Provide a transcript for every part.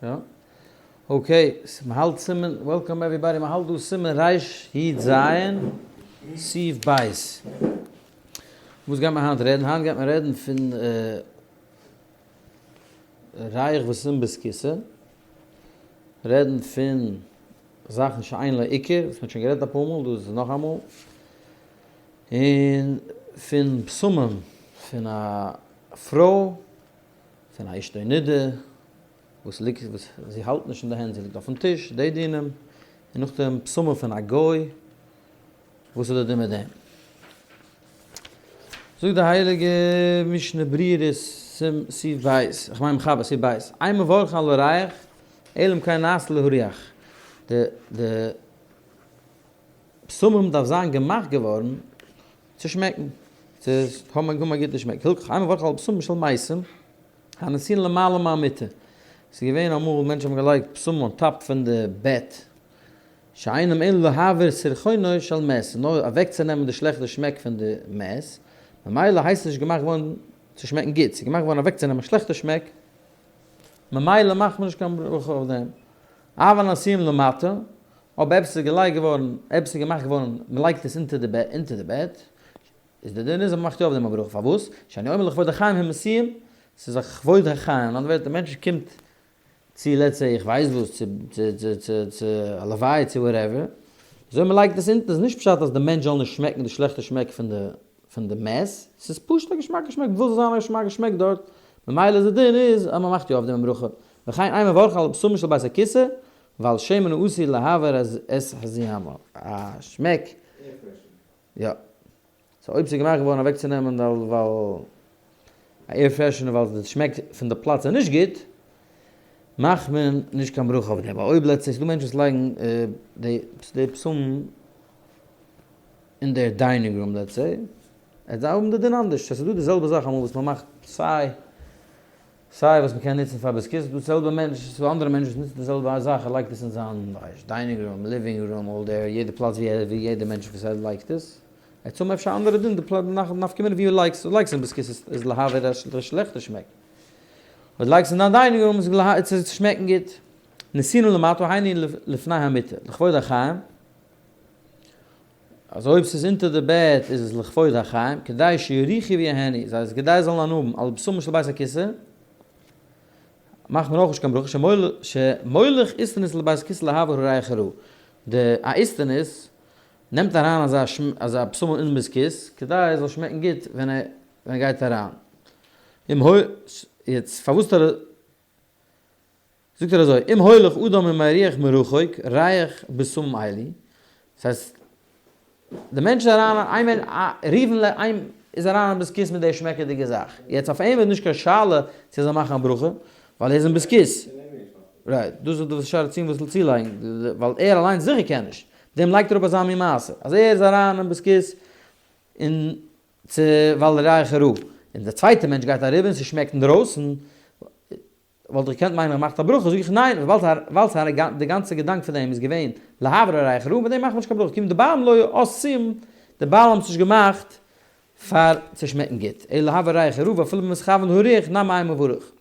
יא. Okay, מ'האלט סימן, welcome everybody, מ'האלט דא סימן ריש י ז, סעיף בית. וואס גייט מען היינט רעדן? היינט גייט מען רעדן פון ריח וואס איז אין בית כסא, רעדן פון זאכן שאין לו עיקר, וואס מ'האט שוין גערעדט אפאר מאל, דא איז עס נאכאמאל, און פון בשמים פון א פרוי, פון א אשתו נידה, וואס ליגט וואס זי האלט נישט אין די הענט זי ליגט אויפן טיש, די דינים, און נאכדעם בשמים פון א גוי, וואס איז די דין מיט דעם? זאגט די הייליגע משנה ברורה סעיף ב', איך מיין מחבר סעיף ב', אין מברכין על הריח אלא אם כן נעשה להריח, די די בשמים דארף זיין געמאכט געווארן צו שמעקן, צו האבן א גוטע שמעק, הילכך אין מברכין על בשמים של מתים, הנתונין למעלה מהמיטה, ס'איז געווען אמאל מענטשן האבן געלייגט בשמים on top פון די בעט, שאינם אלא להעביר סירחונו של מת, נאר אוועקצונעמען די שלעכטע שמעק פון די מת, ממילא הייסט עס נישט געמאכט געווארן צו שמעקן גוט, ס'איז געמאכט געווארן אוועקצונעמען שלעכטע שמעק, ממילא מאכט מען נישט קיין ברכה אויף דעם. אבל הנתונין למטה, אויב עפעס איז געלייגט געווארן, עפעס איז געמאכט געווארן, מ'לייגט עס אונטער די בעט, איז די דין איז אז מ'מאכט יא אויף דעם א ברכה, פארוואס? שאני אומר לכבוד החיים הם עשויים, ס'איז א כבוד החיים, אין אנדערע ווערטער די מענטש קומט צו let's say איך ווייס וואס, צו צו צו צו צו א לוויה צו whatever, אזוי מ'לייגט עס אונטן איז נישט פשט אז די מענטש זאל נישט שמעקן די שלעכטע שמעק פון די פון די מת, ס'איז פשוט א געשמאקע שמעק, מ'וויל זאל זיין א געשמאקע שמעק דארט, ממילא איז די דין איז אז מ'מאכט יא אויף דעם א ברכה, וכן אין מברכין על בשמים של בית הכסא, ועל שמן העשוי להעביר את הזוהמא, א שמעק. יא. so אויב ס'איז געמאכט געווארן אוועקצונעמען ווייל א air freshener ווייל די שמעק פון די פלאץ איז נישט גוט, מאכט מען נישט קיין ברכה אויף דעם. ווייל אויב let's say ס'איז דא מענטשן וואס לייגן די בשמים אין דער dining room let's say, עס דארף האבן די דין אנדערש. ס'איז דא די זעלבע זאך אמאל וואס מ'מאכט סיי סיי וואס מ'קען נוצן פאר בית הכסא, די זעלבע מענטש, ס'דא אנדערע מענטשן וואס נוצן די זעלבע זאך, ער לייגט עס אין זיין dining room, living room, אדער יעדע פלאץ ווי יעדע מענטש וואס ער לייגט עס, ער האט אפשר אנדערע דין, די פלאץ נפקא מינה ווי דו לייגסט, דו לייגסט אין בית הכסא איז להעביר א שלעכטע שמעק, אויב דו לייגסט אין דיין dining room איז צו שמעקן גוט. נתונין למטה היינו לפני המיטה, לכבוד החיים. אז אויב ס'איז אונטער די בעט איז עס לכבוד החיים, כדי שיריחו ויהנו, זיי איז כדי זאלן הנאה האבן, על בשמים של בית הכסא, מאכט מען אויך נישט קיין ברכה, שמוליך איסטניס לבית הכסא להעביר הריח הרע, די א איסטניס נעמט אריין אזא אזא בשמים אין בית כסא, כדי עס זאל שמעקן גוט ווען ער ווען ער גייט אריין. יעצט פארוואס האט ער. זאגט ער אזוי, אם הולך אדם ומריח מרחוק ריח בשמים אלו, דאס הייסט, די מענטש איז אריין, איין מענטש, ראובן איין איז אריין אין בית כסא מיט די שמעקעדיגע זאך, יעצט אויף אים איז נישט קיין שאלה צו ער זאל מאכן א ברכה, ווייל ער איז אין בית כסא. right, דאס איז די שער הציון וואס וויל צולייגן, ווייל ער אליינס זיכער קען נישט, דעם לייגט ער אפ אזא מין מעשה, אז ער איז אריין אין בית כסא און צו ווייל ריח רע, און דער צווייטער מענטש גייט אריבער און ס'שמעקט אינדרויסן, וואלט איך געקענט מיינען ער מאכט א ברכה, זאג איך ניין, וויבאלד די גאנצע געדאנק פון דעם איז געווען להעביר הריח רע, מיט דעם מאכט מען נישט קיין ברכה, כיוון דבעלים לא עשום, די בעלים האבן עס נישט געמאכט פאר צו שמעקן גוט, אלא להעביר הריח רע, ואפילו במתכוון להריח נמי אין מברך.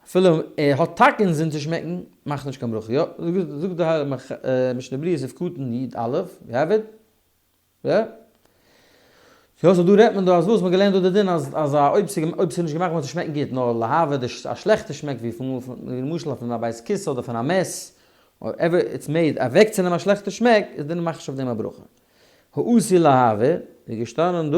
אפילו ער האט טאקע אינזין צו שמעקן, מאכט נישט קיין ברכה. יא, זאגט די משנה ברורה סעיף קטן י א, you have it? יא? יא so דא רעדט מען דא אז וואס? מ'האט געלערנט דא די דין אז אז א אויב ס'איז אויב ס'איז נישט געמאכט געווארן צו שמעקן גוט נאר להעביר די א שלעכטע שמעק ווי פון ווי למשל פון א בית כסא אדער פון א מת whatever it's made אוועקצונעמען א שלעכטע שמעק איז דען מאכט נישט אויף דעם א ברכה. העשוי להעביר איז געשטאנען דא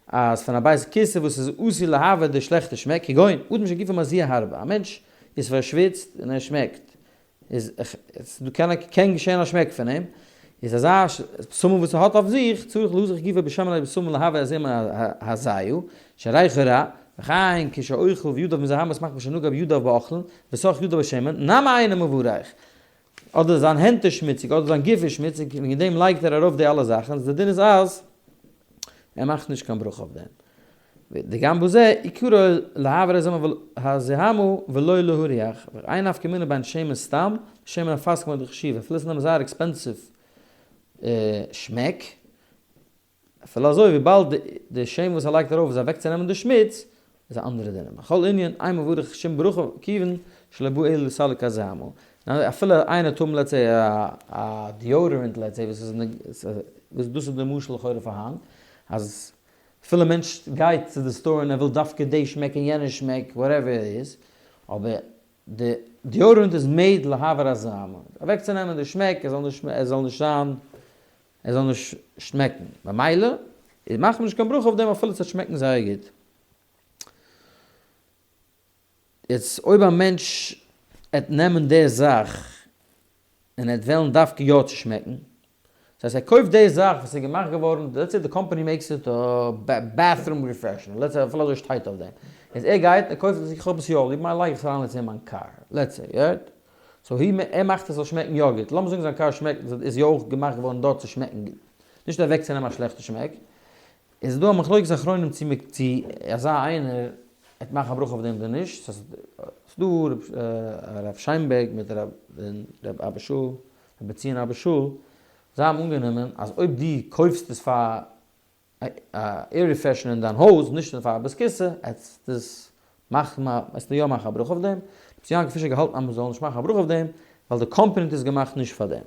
אז פון א בית כסא וואס איז עשוי להעביר די שלעכטע שמעק כגון אדם שגופו מזיע הרבה א מענטש איז פארשוויצט און ער שמעקט איז עס דא קען קען געשען א שמעק פון אים, איז אזא בשמים וואס ער האט אויף זיך, צריך להסך גופו בשמן או בשמים להעביר הזיהום הזיעה, שריחו רע, וכן כשאוכל וידיו מזוהמות מחמת שנגע בידיו באוכלין, וסך ידיו בשמן, נמי אינו מברך. אדער זיין הענט איז שמוציג אדער זיין גוף איז שמוציג, וועגן דעם לייגט ער ארויף די אלע זאכן, די דין איז אז ער מאכט נישט קיין ברכה אויף דעם. דגם בזה עיקרו להעביר הזוהמא ולא להריח, ואין נפקא מינה בין שמן סתם לשמן אפס כמו דחשיב, אפילו עס איז נאר זייער expensive שמעק, אפילו אזוי וויבאלד די שמן וואס ער לייגט ארויף איז אוועקצונעמען די שמוץ, איז א אנדערע דין. בכל ענין, אין מברך שום ברכה כיוון שלא בא אלא לסלק הזוהמא. אפילו איינער טאר let's say א deodorant let's say וואס איז וואס דאס איז די משל לכאורה פאר היינט, אז אפילו מענטש גייט צו די store און ער וויל דווקא די שמעק און יענע שמעק whatever it is, אבער די deodorant איז made להעביר הזוהמא, אוועקצונעמען די שמעק עס זאל נישט עס זאל נישט זיין עס זאל נישט שמעקן, ממילא מאכט מען נישט קיין ברכה אויף דעם אפילו עס וועט שמעקן זייער גוט. יעצט אויב א מענטש עט נעמען די זאך און ער וועט וועלן דווקא יא צו שמעקן, דאס הייסט ער קויפט די זאך וואס איז געמאכט געווארן, let's say די קאמפאני makes it א bathroom refreshener, let's say אפילו אזוי שטייט אויף דעם, איז ער גייט ער קויפט עס איך האב עס יא ליב מיין לייג איך עס אריין let's say אין מיין קאר, let's say, right? so he ער מאכט עס זאל שמעקן יא גוט, לאמיר זאגן זיין קאר שמעקט איז יא אויך געמאכט געווארן דארט צו שמעקן גוט, נישט אוועקצונעמען א שלעכטע שמעק, איז דא א מחלוקת אחרונים צו מ צו אזא איינער עט מאכן א ברכה אויף דעם אדער נישט, ס'איז דא הרב שיינבערג מיט הרב אבא שאול, רבי בנציון אבא שאול, זיי האבן אנגענומען אז אויב דו קויפסט עס פאר א air refreshener אין דיין הויז, נישט פאר א בית כסא, עטס דאס מאכן א, עסטו יא מאכן א ברכה אויף דעם, רבי יעקב פישער האט געהאלטן אז מ'זאל נישט מאכן א ברכה אויף דעם, ווייל די קאמפאני האט עס געמאכט נישט פאר דעם.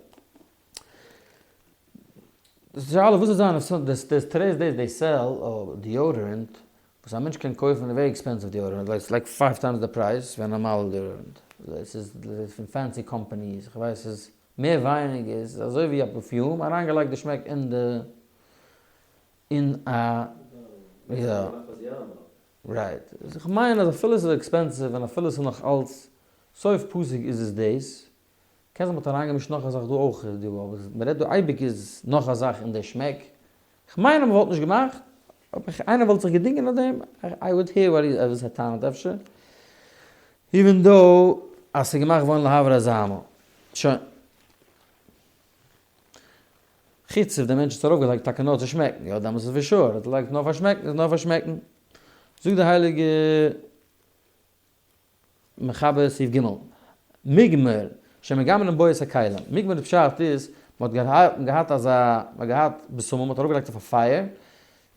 די שאלה וואס איז זיין דעס טרעיס דעיס they sell deodorant וואס א מענטש קען קויפן very expensive deodorant like like five times די price ווי א נארמאלע deodorant עס איז פון fancy companies איך ווייס עס איז מער ווייניגער עס איז אזוי ווי א perfume אריינגעלייגט די שמעק אין די אין א יא right איך מיין אז אפילו עס איז expensive און אפילו עס איז נאך אלץ סוף פסוק איז עס דאס קען זיין מ'האט אריינגעמישט נאך א זאך דא אויך דא אבער מ'רעדט דא אייביג איז נאך א זאך אין די שמעק, כ'מיין אז מ'וואלט נישט געמאכט, אבער איינער וואלט זיך געדינגען אויף דעם, I would hear what he וואס ער טענה'ט אפשר, even though אז ס'איז געמאכט געווארן להעביר הזוהמא. שוין. חוץ אויב דער מענטש האט עס ארויפגעלייגט טאקע נאר צו שמעקן, יא דעמאלטס איז for sure, ער האט געלייגט נאר פאר שמעקן איז נאר פאר שמעקן. זאגט די הייליגע. מחבר סעיף ג', מוגמר, שמגמרין בו את הכלים, מוגמר די פשט איז, מען האט געהאט אזא, מען האט געהאט בשמים, מען האט ארויפגעלייגט אויף א פייער,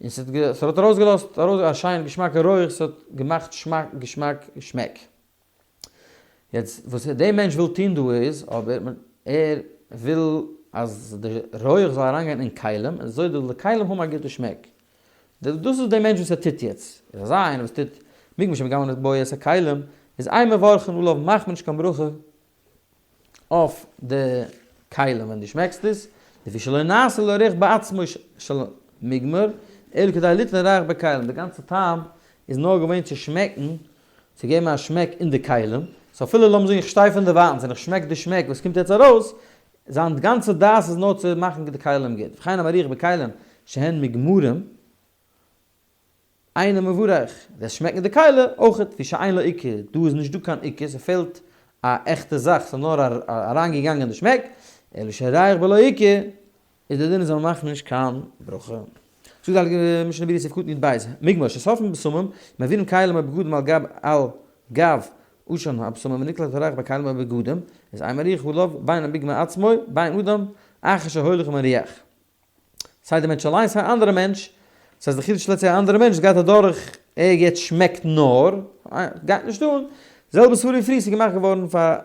און ס'האט ארויסגעלאזט א שיין געשמאקע רויך, ס'האט געמאכט געשמאק שמעק. יעצט וואס דער מענטש וויל טון דא איז, אבער ער וויל אז די רויך זאל אריינגיין אין כלים, און אזוי זאל די כלים האבן א גוטע שמעק. דאס איז דער מענטש וואס ער טוט יעצט, איז אזא איינער וואס טוט מוגמר שמגמרין בו את הכלים, איז אין מברכין עליו מאכט מען נישט קיין ברכה אויף די כלים ווען דו שמעקסט עס, לפי שלא נעשה להריח בעצמו של מוגמר, אלא כדי ליתן ריח בכלים, די גאנצע טעם איז נאר געווען צו שמעקן, צו געבן א שמעק אין די כלים, so אפילו לאמיר זאגן איך שטיי פון דערווייטנס און איך שמעק די שמעק וואס קומט יעצט ארויס, זיין גאנצע דעת איז נאר צו מאכן די כלים גוט, וכן המריח בכלים שהן מוגמרים אינו מברך, דאס שמעקן די כלי אויך, לפי שאין לו עיקר, דא איז נישט דא קיין עיקר, ס'פעלט א עכטע זאך, ס'איז נאר אריינגעגאנגען די שמעק, אלא שריח בלא עיקר, איז די דין אז מ'מאכט נישט קיין ברכה. זאגט די הייליגע משנה ברורה סעיף קטן י"ב, מוגמר ששורפין בשמים, מעבירים כלים או בגדים על גב על גב עשן הבשמים ונקלט הריח בכלים או בגדים, איז אין מברך עליו בין המוגמר עצמו בין אדם אחר שהולך ומריח. סיי די מענטש אליין סיי אנדערע מענטש, ס'הייסט די חידוש let's say א אנדערע מענטש גייט אדורך ער יעצט שמעקט נאר, גייט נישט אן, זעלבע סברה ווי פריער ס'איז געמאכט געווארן פאר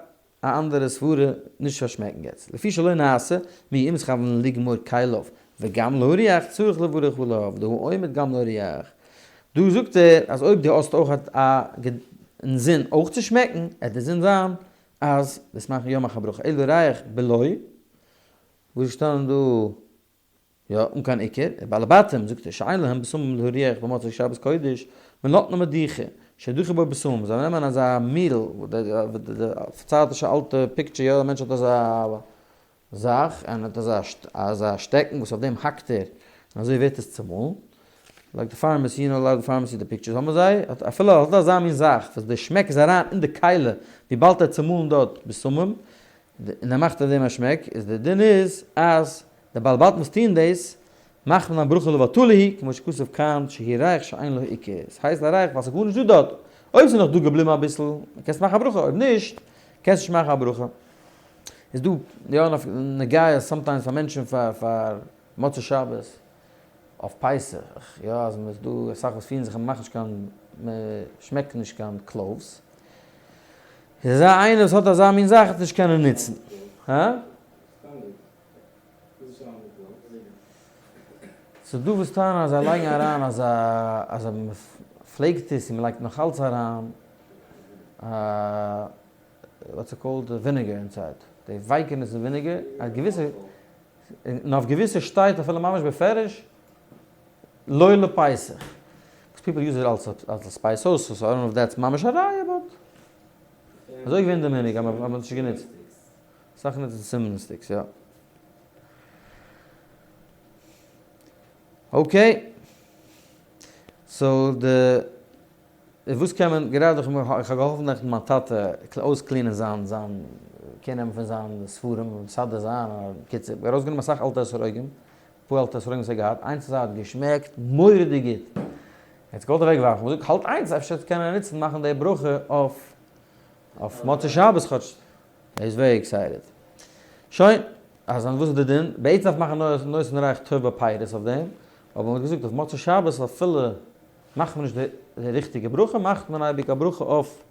א אנדערע סברה נישט פאר שמעקן יעצט, לפי שלא נעשה מיהו מתכוון לגמור כליו וגם להריח צריך לברך עליו דהוא עומד גם להריח, דא זאגט ער אז אויב דו האסט אויך א אינזין אויך צו שמעקן, עט די זין זיין אז דאס מאכן יא מאכן א ברכה, אלא ריח בלא, וואס איז געשטאנען דא? יא, אן קיין עיקר, די בעלי בתים, זאגט ער, שאין להם בשמים להריח במוצאי שבת קודש, ונותנין מדוכה, שדוכו בו בשמים, זיי נעמען אזא מיל, די פארצייטישע אלטע picture, יא, א מענטש האט אזא זאך, און האט אזא שטעקן וואס אויף דעם האקט ער, און אזוי ווערט עס צומאלן, like די pharmacy, you know like די pharmacy די pictures האבן זיי, אפילו האט אזא מין זאך, וואס די שמעק איז אריין אין די כלי, וויבאלד ער האט צומאלן דארט בשמים, און ער מאכט אויף דעם א שמעק, איז די דין איז אז די בעלי בתים וואס טוען דאס, מאכט מען א ברכה לבטלה היא, כמו שכתוב כאן, שהוא ריח שאין לו עיקר, עס הייסט א ריח ווייל ס'איז גארנישט דא דארט, אויב ס'איז נאך דא געבליבן אביסל, קענסטו מאכן א ברכה, אויב נישט, קענסטו נישט מאכן א ברכה. איז דא יא נוגע sometimes פאר מענטשן פאר פאר מוצאי שבת, אויף פסח, יא אז מ'איז דא אסאך וואס פירן זיך אז מ'מאכט נישט קיין. מען שמעקט נישט קיין cloves. איז אזא איינער וואס האט אזא מין זאך וועט נישט קענען נוצן. הא? ס'איז דא וואס טענה'ן אז זיי לייגן אריין אזא אז מ'פלעגט עס און מ'לייגט נאך אלץ אריין א what's it called vinegar inside די ווייקן עס אין vinegar א געוויסע און אויף געוויסע שטייט אפילו ממש בפירוש לא לפסח cause people use it אלס א spice also so I don't know if that's ממש א ראיה but אזוי איז געווען די מנהג אז מ'האט נישט גענוצט אסאך נוצן cinnamon sticks יא. okay. So די וואס קען מען גראדע איך האב געהאלפן נעכטן מיין טאטע אויס clean ען זיין זיין קעיר נעמען פון זיין ספרים און מסדר זיין קיצור ארויסגענומען אסאך אלטע אתרוגים אפאר אלטע אתרוגים וואס ער האט געהאט איינס פון זיי האט געשמעקט מורא'דיג גוט ער האט עס געוואלט אוועק ווארפן כ'האב געזאגט האלט איינס אפשר קען ער נוצן מאכן די ברכה אויף אויף מוצאי שבת כאטש ער איז very excited. שוין, אז וואס איז די דין? בעצם דארף מאכן נותן ריח טוב בפירות אויף דעם, אבער מ'האט געזאגט אויף מוצאי שבת אפילו מאכט מען נישט די ריכטיגע ברכה, מאכט מען אייביג א ברכה אויף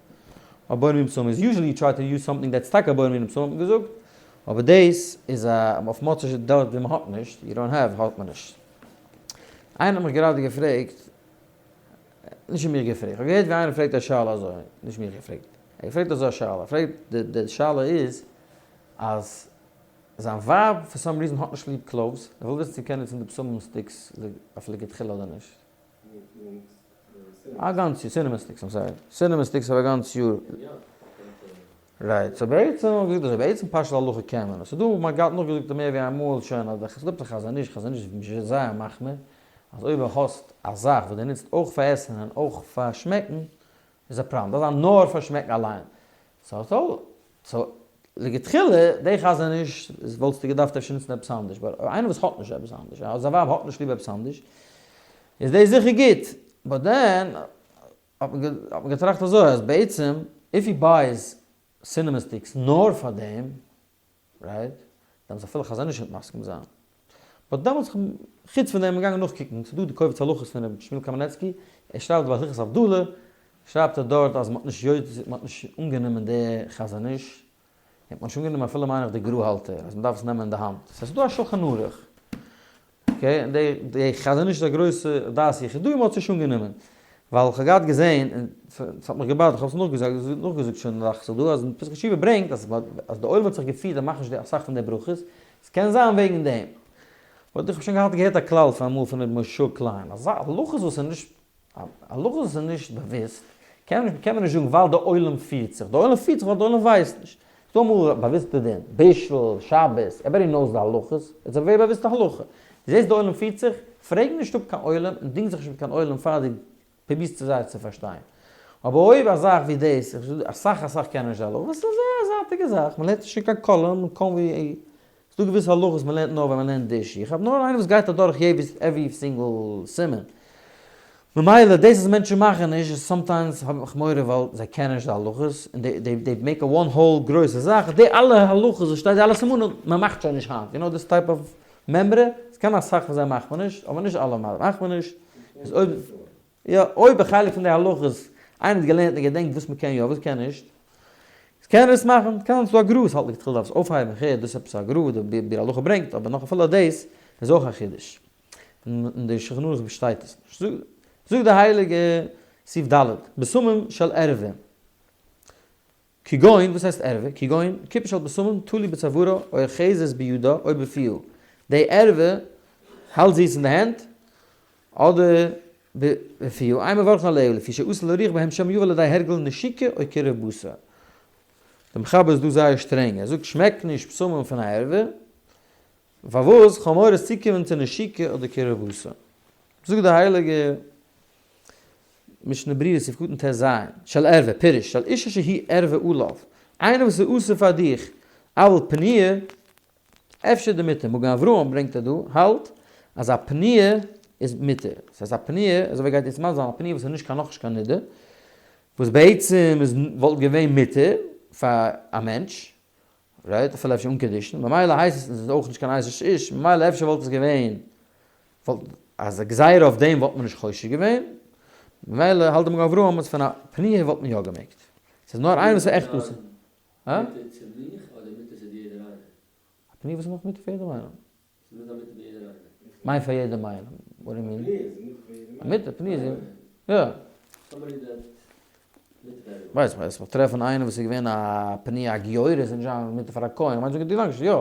א בורא מיני בשמים, איז usually you try to use something that's טאקע א בורא מיני בשמים האט מען געזאגט, אבער דאס איז א אויף מוצאי שבת דארט ווי מ'האט נישט, you don't have, האט מען נישט. איינער האט מיך גראדע געפרעגט נישט מיך געפרעגט, כ'האב געהערט ווי איינער פרעגט א שאלה אזוי, נישט מיך געפרעגט, ער האט געפרעגט אזא שאלה, ער פרעגט, די שאלה איז אז זיין ווייב for some reason האט נישט ליב cloves, ער וויל וויסן צו קען נוצן די בשמים sticks אויף לכתחילה אדער נישט. א גאנץ יאר, cinnamon sticks, I'm sorry, cinnamon sticks אויף א גאנץ יאר. Right, so בעצם האב איך געזאגט אזוי, בעצם פשט הלכה קען מען עס, ס'איז דא, מ'האט געהאט נאכגעזאגט מער ווי איינמאל שוין אז די ס'איז דא עפעס א חזון איש, חזון איש איז זייער מחמיר, אז אויב דו האסט א זאך וואס דו נוצט אויך פאר עסן און אויך פאר שמעקן, איז א פראבלעם, דארף זיין נאר פאר שמעקן אליין. So so לכתחילה, די חזון איש וואלטסטו געדארפט אפשר נוצן עפעס אנדערש, but איינער וואס האט נישט עפעס אנדערש, אז זיין ווייב האט נישט ליב עפעס אנדערש, איז דאס זיכער גוט, but then האט מען געטראכט אזוי אז בעצם if he buys cinnamon sticks נאר פאר דעם, right, דעמאלטס אפילו חזון איש וועט מסכים זיין. But דעמאלטס חוץ פון דעם איז מען געגאנגען נאכקוקן, ס'איז דא די קובץ הלכות פון רבי שמואל קאמענעצקי, ער שרייבט ביי הלכות הבדלה, שרייבט ער דארט אז מ'האט נישט יוצא, מ'האט נישט אנגענומען די חזון איש, האט מען נישט אנגענומען אפילו מיין איך די גרא האלטער אז מ'דארף עס נעמען אין די האנט, ס'איז דא א שלחן ערוך, okay, און די די חזון איש איז א גרויסע דעת יחידאה מ'האט עס נישט אנגענומען, ווייל כ'האב געהאט געזעהן און ס'האט מיך געבאדערט, כ'האב עס נאכגעזאגט נאכגעזאגט שוין נאך ס'איז דא אז אין פתחי תשובה ברענגט אז אז די עולם האט זיך געפירט אז מ'מאכט נישט די אסאך פון די ברכות, ס'קען זיין וועגן דעם. But איך האב שוין געהאט געהערט א כלל פון אמאל פון ר' משה קליין אז הלכות וואס איז נישט הלכות וואס איז נישט באוויסט קען מען נישט זאגן ווייל די עולם פירט זיך, די עולם פירט זיך ווייל די עולם ווייסט נישט. ס'דא אמאל א באוויסטע דין, בישול, שבת, everybody knows די הלכות, איטס א very באוויסטע הלכה. דו זעסט די עולם פירט זיך, פרעג נישט אפ קיין עולם און דינג זיך נישט מיט קיין עולם פאר דו פרובירסט צו זיי צו פארשטיין. אבער אויב א זאך ווי דאס, אסאך אסאך קענען נישט די הלכות, ס'איז א זייטיגע זאך, מ'לערנט נישט אין קיין קאלום, קוים ווי ס'דא געוויסע הלכות מ'לערנט נאר ווען מ'לערנט די שיעור, כ'האב נאר איינער וואס גייט אדורך every single סימן. ממילא דאס אז מענטשן מאכן נישט איז sometimes האב איך מורא ווייל זיי קענען נישט די הלכות און they they make a one whole גרויסע זאך, די אלע הלכות וואס שטייט די אלע סימנים מ'מאכט שוין נישט היינט, you know this type of מימרא, ס'קען אסאך פון זיי מאכט מען נישט, אבער נישט אלע מאכט מען נישט, איז אויב יא, אויב א חלק פון די הלכות, איינער האט געלערנט און געדענקט וואס מ'קען יא וואס מ'קען נישט, קען ער עס מאכן, קען זיין ס'דא א גרא וואס האלט לכתחילה דארף עס אויפהייבן, איך הער דאס איז עפעס א גרא וואס די ביאור הלכה ברענגט, אבער נאך אפילו דאס איז אויך א חידוש. אין די שולחן ערוך שטייט עס נישט. זאגט די הייליגע סעיף ד', בשמים של ערבה. כגון, וואס הייסט ערווה? כגון, כיפה של בשמים תלוי בצווארה או אוחזת בידה או בפיה, די ערווה האלט זי עס אין די הענט אדער בפיה, אין מברכין עליה לפי שאסור להריח בהם שמא יבא לידי הרגל נשיקה או קירוב בשר. די מחבר איז דא זייער שטרענג, ער זאגט שמעק נישט בשמים פון א ערווה, פארוואס? כ'האב מורא עס צוקומען צו נשיקה אדער קירוב בשר. זאגט די הייליגע משנה ברורה סעיף קטן ט ז, של ערווה, פירוש, של אישה שהיא ערווה עליו, איינער וואס איז אסור פאר דיך, אבל פנויה, אפשר דמותר, מגן אברהם ברענגט ער דא, האלט אז א פנויה איז מותר, דאס הייסט א פנויה, אזוי ווי גייט יעצט מסביר זיין, א פנויה וואס איז נישט קיין נאכנישט קיין נידה, וואס בעצם איז וואלט געווען מותר פאר א מענטש, right, אפילו אפשר אן קידושין, ממילא הייסט עס איז אויך נישט קיין אשת איש, ממילא אפשר וואלט עס געווען, וואלט אז א גזירה אויף דעם וואלט מען נישט חושש געווען. ממילא האלט די מגן אברהם אז פון א פנויה וואלט מען יא געמעגט. ס'איז נאר איינער וואס איז עכט אסור. הא? מותר צו מיך אדער מותר צו יעדער איינער? א פנויה וואס איז נאך מותר פאר יעדעם איינעם. ס'מוז זיין מותר פאר יעדער איינער. מיין פאר יעדעם איינעם? What do you mean? פנויה איז מותר פאר יעדעם איינעם. מותר, פנויה איז יא. Somebody that מותר פאר everyone. ווייס איך, איך טרעפן איינער וואס איז געווען א פנויה א גיורת איז נישט זיין מותר פאר א כהן, מיינט זאגן די לאנג נישט יא.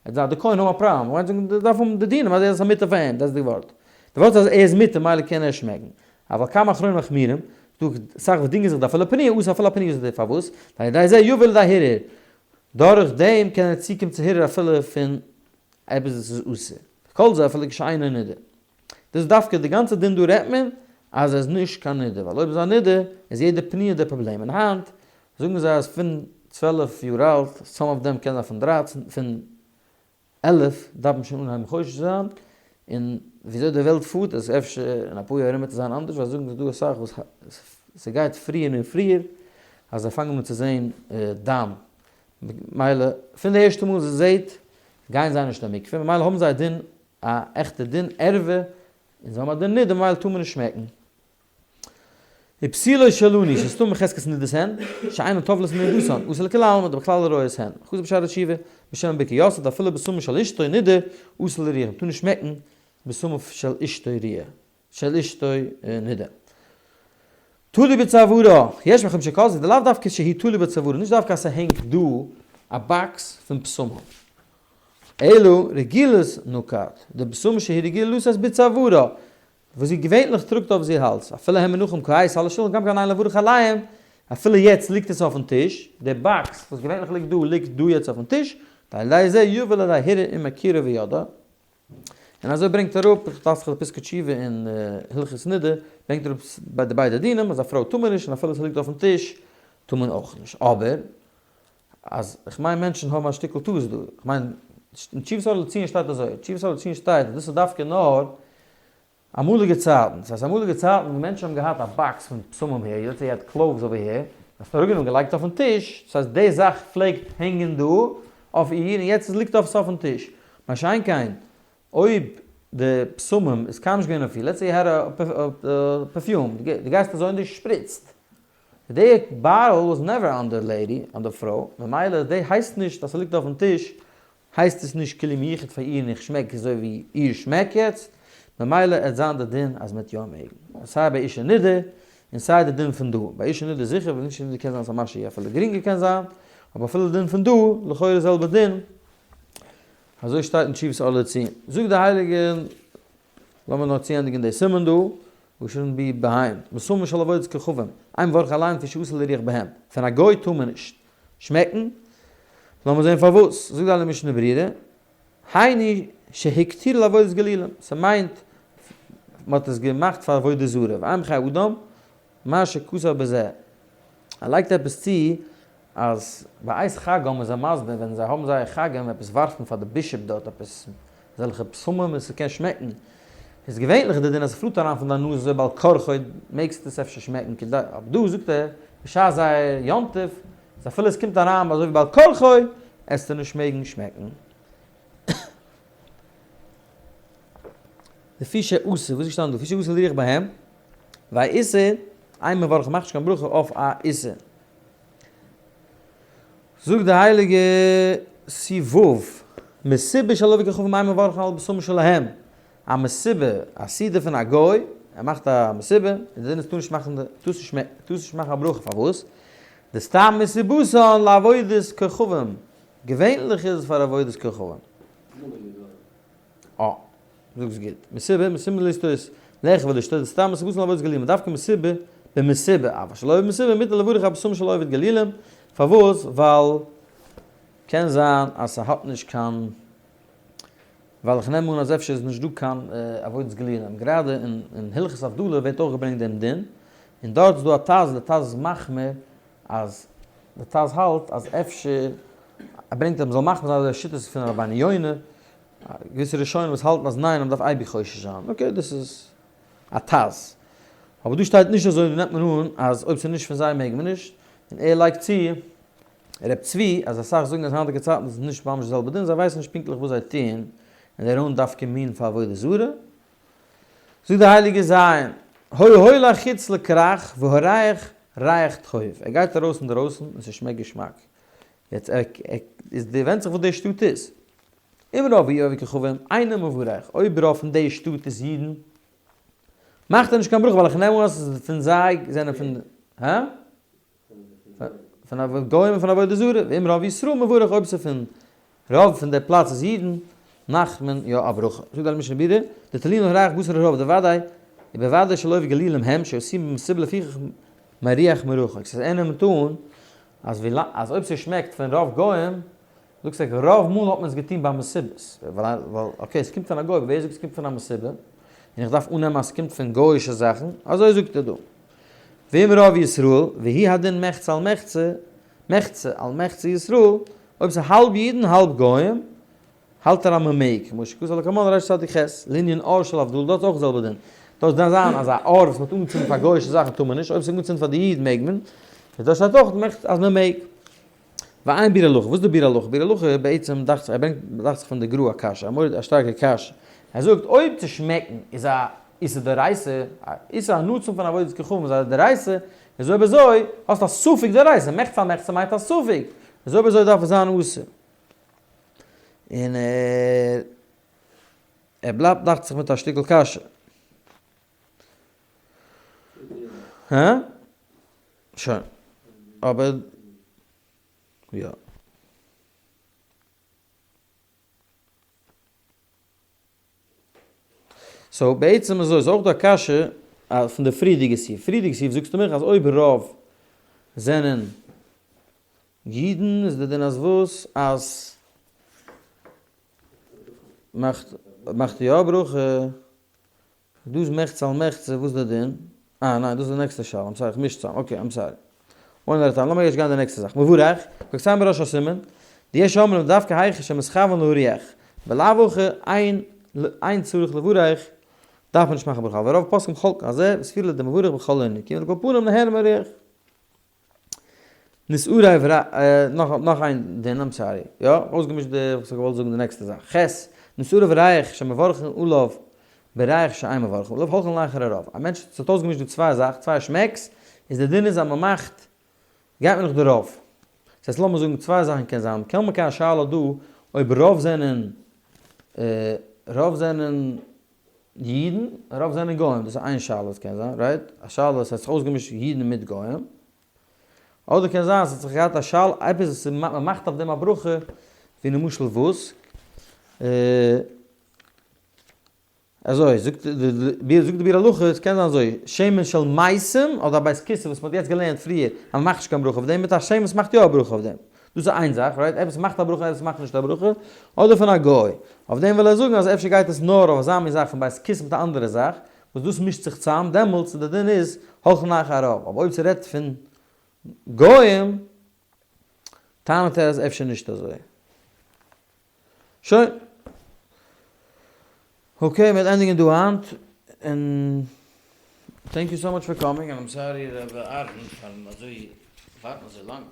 עס זאגט די כהן האבן א פראבלעם, מיינט זאגן די דארף האבן די דינים אז ער איז א מותר פאר אים, דאס איז די ווארט. די ווארט איז אז ער איז מותר מילא קען ער שמעקן. אבל כמה אחרונים מחמירים, דא אסאך וואס דינגען זיך דא אפילו פנויה אסור אפילו א פנויה אסור פארוואס? ועל ידי זה יבא לידי הרהור. דורך דעם קען ער צוקומען צו הרהור אפילו פון עפעס וואס איז אסור. כל זה אפילו כשאינו נידה. דאס איז דווקא די גאנצע דין דא רעדט מען אז ער איז נישט קיין נידה, ווייל אויב איז א נידה איז יעדע פנויה די פראבלעם, און היינט זאגן זיי אז פון 12 יאר אלט, some of them קען זיין פון 13, פון 11 דארף מען שוין אנהייבן חושש זיין, און וויאזוי די וועלט פארט איז אפשר אין אפאר יאר ארום וועט עס זיין אנדערש, ווייל זאגן ס'איז דא אסאך וואס ס'גייט פריער און פריער אז זיי פאנגען אן צו זען דם, ממילא פון די ערשטע מאל זי זעט גייען זיי נישט אין מקווה, ממילא האבן זיי א דין א עכטע דין ערווה, און זיי האבן א דין נידה ממילא טאר מען נישט שמעקן. ופסולו שלנו שסתום בחזקת נידות הן, שאינן טובלות מנידותן, אסור לכולי עלמא דבכלל עריות הן. חזר בשערי תשובה, בשם ברכי יוסף, דאפילו בשמים של אשתו נידה, אסור לריח, מ'טאר נישט שמעקן בשמים של אשתו ריח, של אשתו נידה. תלוי בצווארה, יש מקום שכזה, דלאו דווקא שהיא תלוי בצווארה, נישט דווקא אז ס'הענגט דא א box פון בשמים. אלא רגילות נקט, די בשמים שהיא רגילה לשאת בצווארה, וואס זי געווענליך טראגט אויף זי האלז, אפילו הם מונחים כעת על השולחן גם כן אין לברך עליהם, אפילו יעצט ליגט עס אויפן טיש, די box וואס געווענליך ליגט דא ליגט דא יעצט אויפן טיש, ועל ידי זה יבא לידי הרהור אם מכירה ויודעה. און אזוי ברענגט ער אראפ, איך דארף זיך די פסקי תשובה אין הלכות נידה, ברענגט ער אראפ ביי די ביידע דינים אז א פרוי טאר מען נישט און אפילו עס ליגט אויפן טיש טאר מען אויך נישט, אבער אז איך מיין מענטשן האבן א שטיקל טעות דא, איך מיין אין תשובות אור לציון שטייט אזוי, תשובות אור לציון שטייט אז דאס איז דווקא נאר אמאליגע צייטן, ס'הייסט אמאליגע צייטן ווען מענטשן האבן געהאט א box פון בשמים הער, let's say you had cloves over here, האסט אראפגענומען געלייגט אויפן טיש, ס'הייסט די זאך פלעגט הענגען דא אויף איר און יעצט עס ליגט אויף אויפן טיש, מה שאין כן אויב די בשמים איז קיינמאל נישט געווען אויף איר, let's say you had a perfume, דו גייסט אזוי און דו שפריצט, די bottle was never on the lady, on די פרוי, ממילא די הייסט נישט אז ס'ליגט אויפן טיש, הייסט עס נישט כלי מיוחד פאר איר און איך שמעק אזוי ווי איר שמעק יעצט, ממילא עט זיין די דין אז מ'עט יא מעגן. סיי ביי אישה נידה, און סיי די דין פון דא. ביי אישה נידה זיכער, ווייל אישה נידה קען זיין ס'א משהו אפילו גרינגער קען זיין, אבער אפילו די דין פון דא, לכאורה זעלבע דין, אזוי שטייט אין תשובות אור לציון. זאגט די הייליגע, לאמיר נאר צוענדיגן די סימן דא, we shouldn't be behind. בשמים של עבודת כוכבים, אין מברכין עליהם לפי שאסור להריח בהם. פון א גוי טאר מען נישט שמעקן. לאמיר זען פארוואס. זאגט די הייליגע משנה ברורה, היינו שהקטירו לעבודת גלילים. ס'מיינט מ'האט עס געמאכט פאר עבודה זרה. ואין בחיי אדם מה שכתב בזה. ער לייגט עפעס צו אז בעת חגם איז ער מסביר ווען זיי האבן זייער חגים עפעס ווארפן פאר די bishop דארט עפעס אזעלכע בשמים און ס'קען שמעקן איז געווענליך די דין אז ס'פלאט אריין פון דיין נאז אזוי בעל כרחו מעגסטו עס אפשר שמעקן כדי אבער דא זאגט ער בשעת זייער יום טוב אז אפילו עס קומט אריין אזוי ווי בעל כרחו עסטו נישט מעגן שמעקן. לפי שאסור, וואס איז געשטאנען דא? לפי שאסור להריח בהם, והאיסור, אין מברכין מאכט נישט קיין ברכה אויף א איסור. זאגט די הייליגע סיבוב, מסיבה של עובד כוכבים אין מברכין על בשמים שלהם, א מסיבה, א סעודה פון א גוי, ער מאכט א מסיבה, און די דין איז טאר נישט מאכן, טארסט נישט מאכן א ברכה, פארוואס? דסתם מסיבתן לעבודת כוכבים, געווענליך איז עס פאר עבודת כוכבים. אה, זאגסט גוט. מסיבה, מסיבה לשתות לאכול ולשתות, סתם מסיבתן לעבודת גלילים, דווקא מסיבה במסיבה, אבל שלא במסיבה מותר לברך על בשמים של עובד גלילים, פארוואס? ווייל קען זיין אז ס'האט נישט קיין, ווייל איך נעם אן אז אפשר איז נישט דא קיין עבודת גלילים, גראדע אין הלכות הבדלה ווערט אויך געברענגט דעם דין, און דארט איז דא א טז, די טז איז מחמיר אז די טז האלט אז אפשר, ער ברענגט אז מ'זאל מחמיר זיין אזוי שיטות פון רבינו יונה, געוויסע ראשונים וואס האלטן אז ניין, מ'דארף אייביג חושש זיין, okay דאס איז א טז. אבער דא שטייט נישט אזוי, דא נעמט מען אן אז אויב ס'איז נישט פון זיי מעג מען נישט, און ער לייגט צו, ר' צבי, אז אסאך זאגן אז היינטיגע צייטן איז עס נישט ממש די זעלבע דין, זיי ווייסן נישט פונקטליך וואס זיי טוען, און זיי רוען דווקא מין פאר עבודה זרה. זאגט די הייליגע זיין. היה הולך חוץ לכרך והריח ריח טוב, ער גייט ארויס אינדערויסן און ס'שמעקט געשמאק. יעצט ער איז די ווענדט זיך וואס די שטאט איז. אם רוב הוא עובד כוכבים אינו מברך, אויב רוב פון די שטאט איז אידן, מאכט ער נישט קיין ברכה ווייל איך נעם אן אז פון זיי זענען פון, הא? פון גוים און פון עבודה זרה, ואם רוב ישראל מברך אויב ס'איז פון רוב פון די פלאץ איז אידן, מאכט מען יא א ברכה. זאגט די משנה ברורה, דתלינן הריח בתר הרוב דודאי, ובוודאי שלא גלילים הם שעושים במסיבה לפיכך מריח מרחוק. ס'איז ער נעמט אן אז אז אויב ס'שמעקט פון רוב גוים, זאגסט ער רוב מאל האט מען עס געטון ביי מסיבות, ווייל okay ס'קומט פון א גוי, ווער זאגט ס'קומט פון א מסיבה? און איך דארף אננעמען אז ס'קומט פון גוי'אישע זאכן, אזוי זאגט ער דא. ואם רוב ישראל, והוא הדין מחצה על מחצה, מחצה על מחצה ישראל, אויב ס'איז האלב אידן האלב גוים, האלט ער אז מ'מעג, כמו שכתוב לקמן ריש צדיק ח', לענין אור של הבדלה, דארט איז אויך די זעלבע דין. דארט דארף זיין אז א אור וואס מ'האט אנגעצינדן פאר גוי'אישע זאכן טאר מען נישט, אויב ס'איז אנגעצינדן פאר די איד מעג מען, איז דארט שטייט אויך אז מ'מעג. ועיין ביאור הלכה, וואס איז די ביאור הלכה? ביאור הלכה בעצם דאכט זיך, ער ברענגט דאכט זיך פון די גר"א א קשיא, א מורא'דיגע א שטארקע קשיא, ער זאגט אויב צו שמעקן איז א איסור דאורייתא, א איסור הנצון פון עבודת כוכבים איז א דאורייתא, איז אויב אזוי האסט א ספק דאורייתא, מחצה על מחצה מיינט א ספק, איז אויב אזוי דארף עס זיין אסור. און ער ער בלייבט דאכט זיך מיט א שטיקל קשיא. הא? שוין. אבער יא. so בעצם אזוי איז אויך דא א קשיא פון די פריערדיגע סעיף. פריערדיגע סעיף זאגסטו מיך אז אויב רוב זענען אידן איז די דין אז וואס? אז מאכט מאכט יא ברכה. דא איז מחצה על מחצה, וואס איז די דין? אה ניין דאס איז די נעקסטע שאלה, I'm sorry איך מיש צאם, okay I'm sorry. one at a time, לאמיר יעצט גיין די נעקסטע זאך, מברך, וכתב בראש הסימן, דיש אומרים דווקא היכא שמתכוון להריח, בלאו הכי אין אין צריך לברך, דארף מען נישט מאכן ברכה, אבל רוב פוסקים חולקין על זה, וסבירא להו דמברך בכל ענין, כי על כל פנים נהנה מהריח. נשערי ור נאך נאך איין דין I'm sorry יא אויסגעמישט די וואס איך האב געוואלט זאגן די נעקסטע זאך ח' נשערי וריח שמברכין עליו בריח שאין מברכין עליו הולכין לאחר הרוב א מענטש האט אויסגעמישט דא צוויי זאך צוויי שמעקס איז די דין איז אז מען מאכט גייט מען נאך די רוב דאס הייסט לאמיר זאגן צוויי זאכן קען זיין קען מען קיין שאלה דא אויב רוב זענען רוב זענען אידן, רוב זענען גוים, דאס איז איין שאלה וואס קען זיין, right? א שאלה עס האט זיך אויסגעמישט אידן מיט גוים. אדער קען זיין עס האט זיך געהאט א שאלה, עפעס וואס מען מאכט אויף דעם א ברכה, ווי למשל וואס? אזוי, זאגט די זאגט די ביאור הלכה, עס קען זיין אזוי, שמן של מתים אדער א בית כסא וואס מען האט יעצט געלערנט פריער אז מען מאכט נישט קיין ברכה אויף דעם, מיט א שמן וואס מאכט יא א ברכה אויף דעם. דאס איז איין זאך, right? עפעס מאכט א ברכה עפעס מאכט נישט א ברכה, אדער פון א גוי. אויף דעם וויל ער זאגן אז אפשר גייט עס נאר אויף אזא מין זאך פון בית כסא מיט א אנדערע זאך, וואס דאס מישט זיך צאם, דעמאלטס איז די דין איז הולכין אחר הרוב. אבער אויב ס'רעדט פון גוים, טענה'ט ער אז אפשר נישט אזוי. שוין. okay, מ'וועט ענדיגן דא היינט, און thank you so much for coming, און I'm sorry ר' אהרן פארן אזוי ווארטן אזוי לאנג.